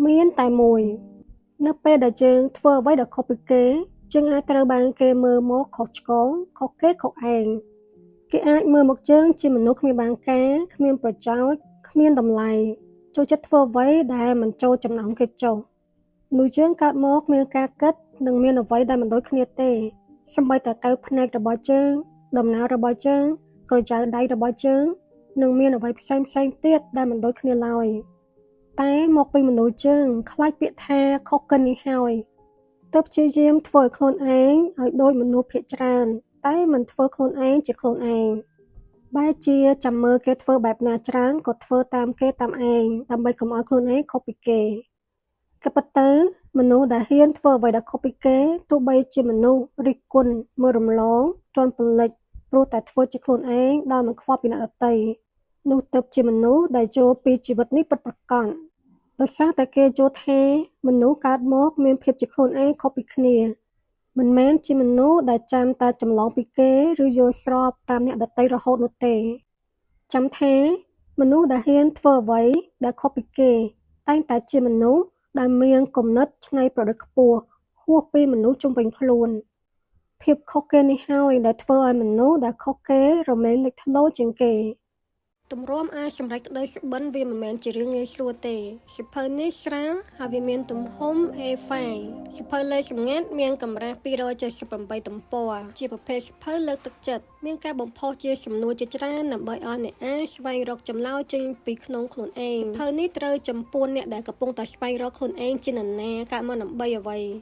មានតែមួយ នៅពេលដែលយើងធ្វើអ្វីដែលខុសពីគេយើងអាចត្រូវបានគេមើលមកខុសឆ្គងខុសគេខុសឯងគេអាចមើលមកយើងជាមនុស្សគ្មានបានការគ្មានប្រយោជន៍គ្មានតម្លៃចូលចិត្តធ្វើអ្វីដែលមិនចូលចំណោមគេចុះនោះយើងកើតមកមានការគិតនិងមានអ្វីដែលមិនដូចគ្នាទេសូម្បីតែកែវភ្នែករបស់យើងដំណើររបស់យើងក្រចៅដៃរបស់យើងនិងមានអ្វីផ្សេងផ្សេងទៀតដែលមិនដូចគ្នាឡើយតែមកពីមនុស្សយើងខ្លាចពាក្យថាខុសកិននេះហើយទើបព្យាយាមធ្វើឲ្យខ្លួនឯងឲ្យដូចមនុស្សភាគច្រើនតែមិនធ្វើខ្លួនឯងជាខ្លួនឯងបែរជាចាំមើលគេធ្វើបែបណាច្រើនក៏ធ្វើតាមគេតាមឯងដើម្បីកុំឲ្យខ្លួនឯងខុសពីគេក៏ប៉ុន្តែមនុស្សដែលហ៊ានធ្វើអ្វីដែលខុសពីគេទោះបីជាមនុស្សរិះគន់មើលរំលងជន់ពន្លិចព្រោះតែធ្វើជាខ្លួនឯងដោយមិនខ្វល់ពីអ្នកដទៃនោះទើបជាមនុស្សដែលចូលពីជីវិតនេះពិតប្រាកដដោយសារតែគេយល់ថាមនុស្សកើតមកមានភាពជាខ្លួនឯងខុសពីគ្នាមិនមែនជាមនុស្សដែលចាំតែចម្លងពីគេឬយល់ស្របតាមអ្នកដទៃរហូតនោះទេចាំថាមនុស្សដែលហ៊ានធ្វើអ្វីដែលខុសពីគេតែងតែជាមនុស្សដែលមានគំនិតច្នៃប្រឌិតខ្ពស់ហួសពីមនុស្សជុំវិញខ្លួនភាពខុសគេនេះហើយដែលធ្វើឲ្យមនុស្សដែលខុសគេរមែងលេចធ្លោជាងគេទម្រាំអាចសម្រេចក្តីសុបិនវាមិនមែនជារឿងងាយស្រួលទេសៀវភៅនេះស្រាលហើយវាមានទំហំ A5 សៀវភៅលេខសម្ងាត់មានកម្រាស់278ទំព័រជាប្រភេទសៀវភៅលើកទឹកចិត្តមានការបំផុសជាសំណួរជាច្រើនដើម្បីឲ្យអ្នកអានស្វែងរកចម្លើយចេញពីក្នុងខ្លួនឯងសៀវភៅនេះត្រូវចំពោះអ្នកដែលកំពុងតែស្វែងរកខ្លួនឯងជានរណាកើតមកដើម្បីអ្វី។